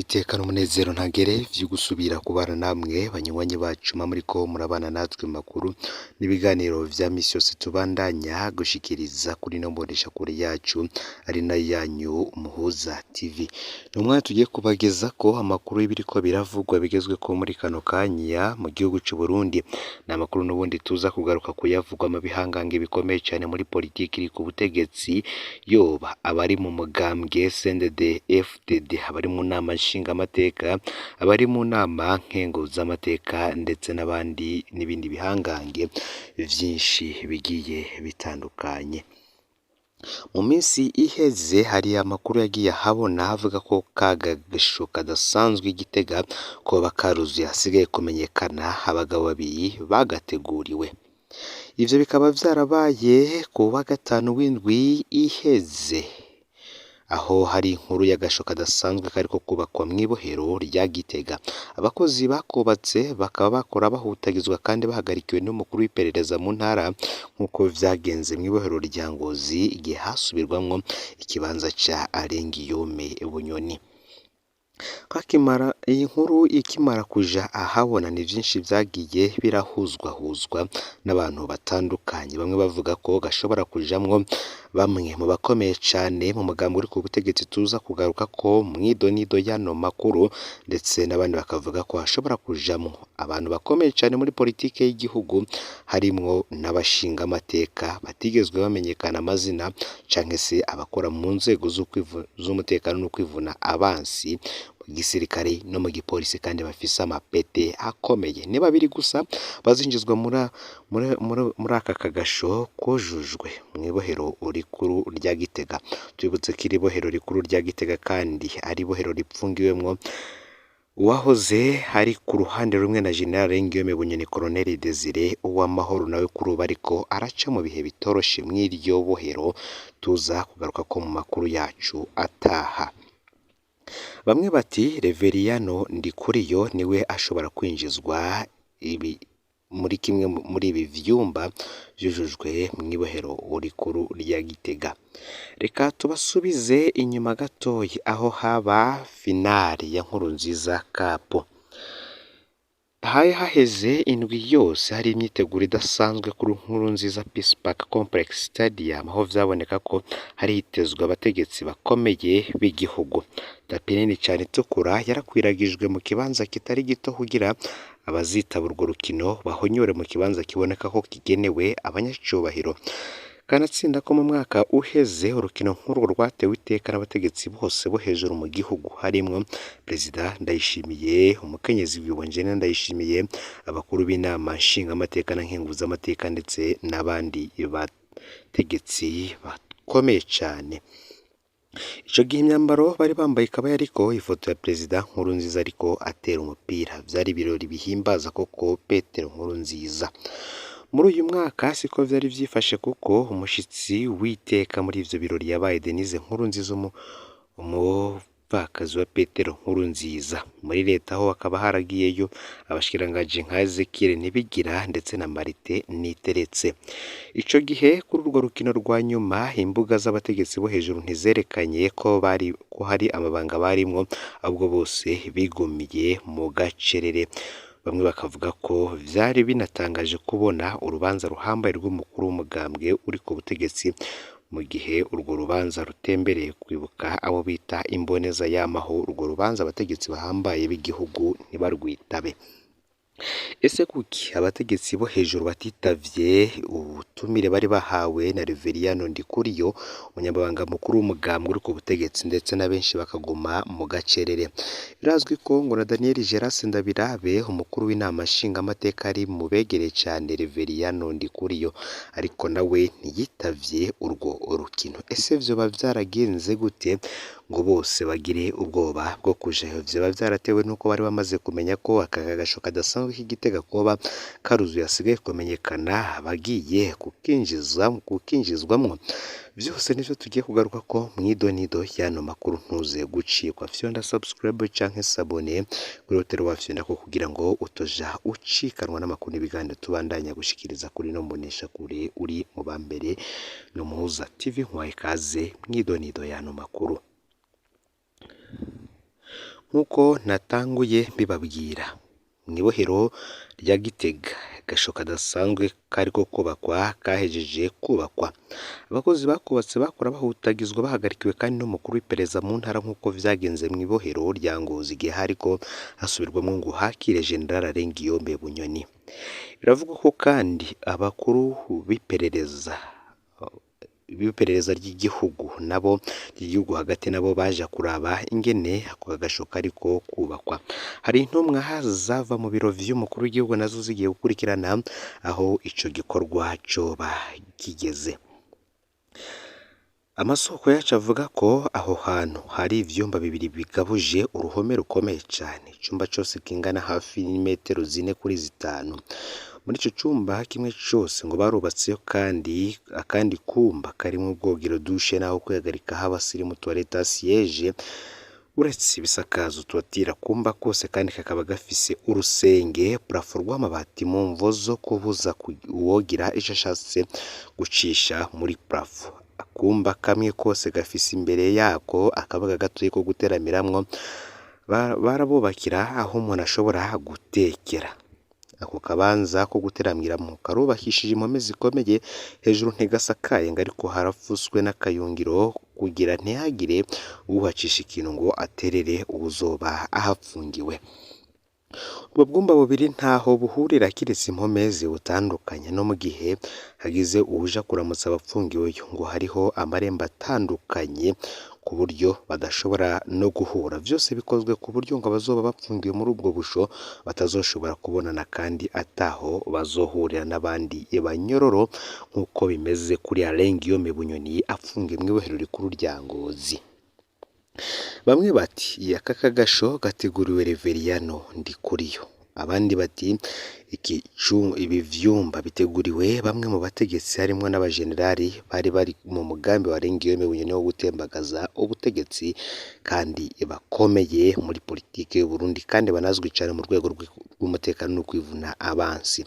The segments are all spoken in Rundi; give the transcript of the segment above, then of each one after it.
Niteka n'umunezero ntangere vyo gusubira kubana namwe banywanyi bacu mwa muriko murabana natwe mu makuru n'ibiganiro vya misi yose tubandanya gushikiriza kuri ino mboneshakure yacu ari nayo yanyu Umuhuza TV. Ni umwanya tugiye kubagezako amakuru y'ibiriko biravugwa bigezweko muri kano kanya mu gihugu c'Uburundi. Ni amakuru n'ubundi tuza kugaruka kuyavugwa mu bihangange bikomeye cane muri politiki iri ku butegetsi, yoba abari mu mugambwe CNDD FDD, abari mu nama nshingamateka, abari mu nama nkenguzamateka ndetse n'abandi n'ibindi bihangange vyinshi bigiye bitandukanye. Mu minsi iheze hari amakuru yagiye ahabona avuga ko ka gasho kadasanzwe i Gitega koba karuzuye hasigaye kumenyekana abagabo babiri bagateguriwe. Ivyo bikaba vyarabaye ku wa gatanu w'indwi iheze, aho hari inkuru y'agasho kadasanzwe kariko kubakwa mw'ibohero rya Gitega. Abakozi bakubatse bakaba bakora bahutagizwa kandi bahagarikiwe n'umukuru w'iperereza mu ntara nk'uko vyagenze mw'ibohero rya Ngozi igihe hasubirwamwo ikibanza ca Arengiyome Bunyoni. Hakimara iyi nkuru ikimara kuja ahabona ni vyinshi vyagiye birahuzwahuzwa n'abantu batandukanye, bamwe bavuga ko gashobora kujamwo bamwe mu bakomeye cane mu mugambi uri ku butegetsi tuza kugaruka ko mw'idonido y'ano makuru, ndetse n'abandi bakavuga ko hashobora kujamwo abantu bakomeye cane muri politike y'igihugu harimwo n'abashingamateka batigezwe bamenyekana amazina canke se abakora mu nzego z'umutekano no kwivuna abansi mu gisirikare no mu gipolisi kandi bafise amapete akomeye. Ni babiri gusa bazinjizwa muri aka kagasho kujujwe mw'ibohero rikuru rya Gitega. Twibutse ko iri bohero rikuru rya Gitega kandi ari ibohero ripfungiwemwo uwahoze ari ku ruhande rumwe na General Guillaume Bunyoni, Colonel Desire Uwamahoro, nawe kuri ubu ariko araca mu bihe bitoroshe mw'iryo bohero tuza kugaruka ko mu makuru yacu ataha. Bamwe bati Reveriyano Ndikuriyo niwe ashobora kwinjizwa ibi muri kimwe muri ibi vyumba vyujujwe mw'ibohero rikuru rya Gitega. Reka tubasubize inyuma gatoyi aho haba finale ya Nkurunziza Cup. Hari haheze indwi yose hari imyiteguro idasanzwe kuri Nkurunziza Peace Park Complex Stadium, aho vyaboneka ko hari hitezwe abategetsi bakomeye b'igihugu. Tapi nini cane itukura yarakwiragijwe mu kibanza kitari gito kugira abazitaba urwo rukino bahonyore mu kibanza kiboneka ko kigenewe abanyacubahiro. Kanatsinda ko mu mwaka uheze urukino nk'urwo rwatewe iteka n'abategetsi bose bo hejuru mu gihugu, harimwo Perezida Ndayishimiye, umukenyezi Wibonjene Ndayishimiye, abakuru b'inama nshingamateka na nkenguzamateka ndetse n'abandi bategetsi bakomeye cane. Ico gihe imyambaro bari bambaye ikaba yariko ifoto ya Perezida Nkurunziza ariko atera umupira. Vyari ibirori bihimbaza koko Petero Nkurunziza. Muri uyu mwaka siko vyari vyifashe kuko umushitsi w'iteka muri ivyo birori yabaye Denise Nkurunziza, umupfakazi wa Petero Nkurunziza. Muri leta ho hakaba haragiyeyo abashikiranganji nka Ezekiel Nibigira ndetse na Marite Niteretse. Ico gihe kuri urwo rukino rwa nyuma imbuga z'abategetsi bo hejuru ntizerekanye ko bari ko hari amabanga barimwo, ahubwo bose bigumiye mu gacerere. Bamwe bakavuga ko vyari binatangaje kubona urubanza ruhambaye rw'umukuru w'umugambwe uri ku butegetsi mu gihe urwo rubanza rutembereye kwibuka abo bita imboneza yamaho, urwo rubanza abategetsi bahambaye b'igihugu ntibarwitabe. Ese kuki abategetsi bo hejuru batitavye ubutumire bari bahawe na Reveriyano Ndikuriyo, umunyamabanga mukuru w'umugambwe uri ku butegetsi, ndetse na benshi bakaguma mu gacerere? Birazwi ko ngo na Daniel Gerase Ndabirabe, umukuru w'inama nshingamateka, ari mu begereye cane Reveriyano Ndikuriyo, ariko nawe ntiyitavye urwo rukino. Ese vyoba vyaragenze gute ngo bose bagire ubwoba bwo kujayo? Vyoba vyaratewe n'uko bari bamaze kumenya ko aka kagasho kadasanzwe k'Igitega koba karuzuye hasigaye kumenyekana abagiye kukinjizwamwo. Vyose nivyo tugiye kugaruka ko mw'idonido y'ano makuru, ntuze gucikwa. Fyonda subscribe canke s'abonner kuri hoteli wafyonda ko kugira ngo utoja ucikanwa n'amakuru n'ibiganiro tubandanya gushikiriza kuri no mboneshakure uri mu ba mbere. No Muhuza TV, nkwaye ikaze mw'idonido y'ano makuru. Nk'uko natanguye mbibabwira, mw'ibohero rya Gitega agasho kadasanzwe kariko kubakwa kahejeje kubakwa. Abakozi bakubatse bakora bahutagizwa bahagarikiwe kandi n'umukuru w'iperereza mu ntara nk'uko vyagenze mw'ibohero rya Ngozi igihe hariko hasubirwamwo ngo hakire General Arengiyombe Bunyoni. Biravugwa ko kandi abakuru b'iperereza ry'igihugu nabo ry'igihugu hagati nabo baja kuraba ingene ako gasho kariko kubakwa. Hari intumwa zava mu biro vy'umukuru w'igihugu nazo zigiye gukurikirana aho ico gikorwa coba kigeze. Amasoko yacu avuga ko aho hantu hari ivyumba bibiri bigabuje uruhome rukomeye cane, icumba cose kingana hafi n'imetero 4 kuri 5. Muri ico cumba kimwe cose ngo barubatseyo kandi akandi kumba karimwo ubwogero, dushe n'aho kwihagarika h'abasirimu, toilette à siège. Uretse ibisakazo tuatira kumba kose kandi kakaba gafise urusenge plafond rw'amabati mu mvo zo kubuza uwogira ico ashatse gucisha muri plafond. Akumba kamwe kose gafise imbere yako akabuga gatoyi ko guteramiramwo, barabubakira aho umuntu ashobora gutekera. Ako kabanza ko guteramiramwo karubakishije impome zikomeye, hejuru ntigasakaye ngo ariko harafuswe n'akayungiro kugira ntihagire uhacisha ikintu ngo aterere uwuzoba ahapfungiwe. Ubwo bwumba bubiri ntaho buhurira kiretse impome ziwutandukanya, no mu gihe hagize uwuja kuramutsa abapfungiweyo ngo hariho amarembo atandukanye ku buryo badashobora no guhura. Vyose bikozwe ku buryo ngo abazoba bapfungiwe muri ubwo busho batazoshobora kubonana kandi ataho bazohurira n'abandi banyororo nk'uko bimeze kuri Arengiyome Bunyoni apfungiwe mw'ibohero rikuru rya Ngozi. Bamwe bati aka kagasho gateguriwe Reveriyano Ndikuriyo, abandi bati ibi vyumba biteguriwe bamwe mu bategetsi harimwo n'abajenerali bari bari mu mugambi wa Arengiyome Bunyoni wo gutembagaza ubutegetsi kandi bakomeye muri politike y'Uburundi kandi banazwi cane mu rwego rw'umutekano no kwivuna abansi.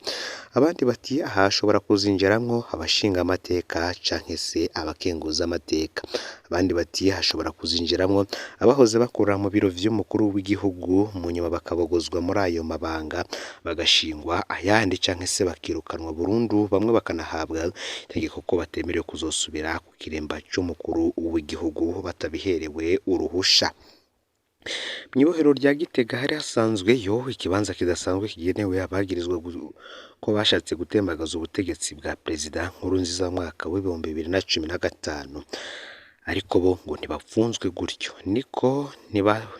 Abandi bati aha hashobora kuzinjiramwo abashingamateka canke se abakenguzamateka. Abandi bati hashobora kuzinjiramwo abahoze bakora mu biro vy'umukuru w'igihugu mu nyuma bakabogozwa muri ayo mabanga bagashingwa ayandi canke se bakirukanwa burundu, bamwe bakanahabwa itegeko ko batemerewe kuzosubira ku kiremba c'umukuru w'igihugu batabiherewe uruhusha. Mw'ibohero rya Gitega hari hasanzweyo ikibanza kidasanzwe kigenewe abagirizwa ko bashatse gutembagaza ubutegetsi bwa Perezida Nkurunziza mu mwaka w'2015, ariko bo ngo ntibapfunzwe gutyo, niko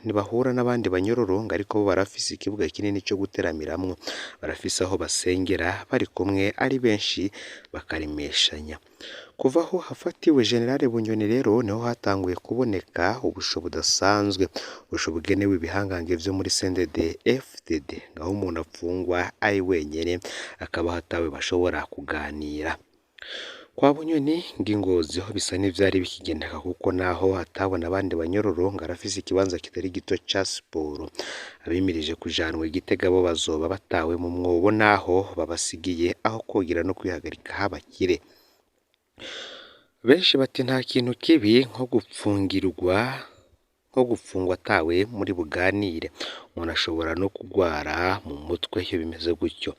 ntibahura n'abandi banyororo ngo ariko bo barafise ikibuga kinini co guteramiramwo, barafise aho basengera bari kumwe ari benshi bakaremeshanya. Kuva aho hafatiwe General Bunyoni rero niho hatanguye kuboneka ubusho budasanzwe, ubusho bugenewe ibihangange vyo muri CNDD FDD, aho umuntu apfungwa ari wenyene akaba atawe bashobora kuganira. Kwa Bunyoni ngo Ngozi ho bisa n'ivyari bikigendeka kuko naho atabona abandi banyororo ngo arafise ikibanza kitari gito ca siporo. Abimirije kujanwa i Gitega bo bazoba batawe mu mwobo naho babasigiye aho kogera no kwihagarika h'abakire. Benshi bati nta kintu kibi nko gupfungirwa nko gupfungwa atawe muri buganire, umuntu ashobora no kugwara mu mutwe iyo bimeze gutyo.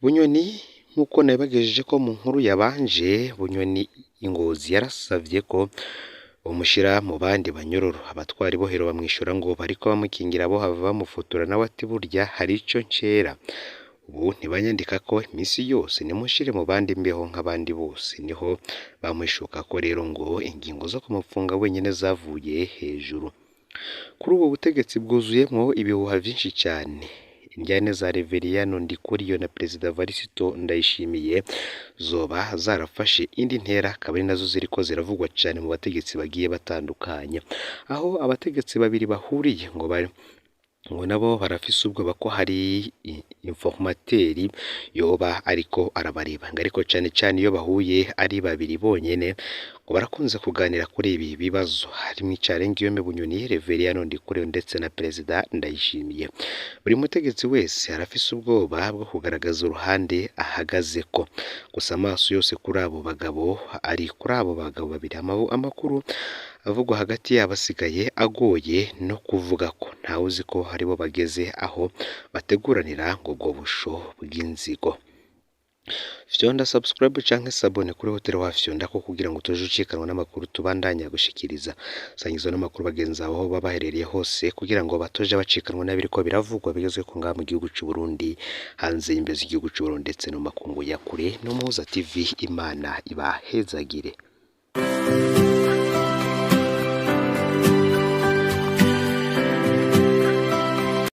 Bunyoni nk'uko nabibagejeje ko mu nkuru yabanje, Bunyoni i Ngozi yarasavye ko bamushira mu bandi banyororo, abatwara ibohero bamwishura ngo bariko bamukingira bohava bamufotora, nawe ati burya hari ico ncera, ubu ntibanyandika ko imisi yose nimunshire mu bandi mbeho nk'abandi bose. Niho bamwishuka ko rero ngo ingingo zo kumupfunga wenyene zavuye hejuru. Kuri ubu butegetsi bwuzuyemwo ibihuha vyinshi cane, indyane za Reveriyano Ndikuriyo na Perezida Varisito Ndayishimiye zoba zarafashe indi ntera, akaba ari nazo ziriko ziravugwa cane mu bategetsi bagiye batandukanye, aho abategetsi babiri bahuriye ngo bari ngo nabo barafise ubwoba ko hari informateri yoba ariko arabareba, ngo ariko cane cane iyo bahuye ari babiri bonyene Ngo barakunze kuganira kuri ibi bibazo, harimwo ica Guillaume Bunyoni, Reveriyano Ndikuriyo ndetse na Perezida Ndayishimiye. Buri mutegetsi wese arafise ubwoba bwo kugaragaza uruhande ahagazeko, gusa amaso yose kuri abo bagabo ari kuri abo bagabo babiri. Amakuru avugwa hagati yabo asigaye agoye no kuvuga ko ntawuzi ko aribo bageze aho bateguranira ngo ubwo busho bw'inzigo. Fyonda subscribe canke s'abonner kuri Hotel Wafyonda ko kugira ngo utaje ucikanwa n'amakuru tubandanya gushikiriza. Sangiza n'amakuru bagenzi bawe aho baba baherereye hose kugira ngo batoje bacikanwa n'abiriko biravugwa bigezweko ngaha mu gihugu c'u Burundi, hanze y'imbibe z'igihugu c'u Burundi ndetse no mu makungu ya kure. No Muhuza TV, Imana ibahezagire.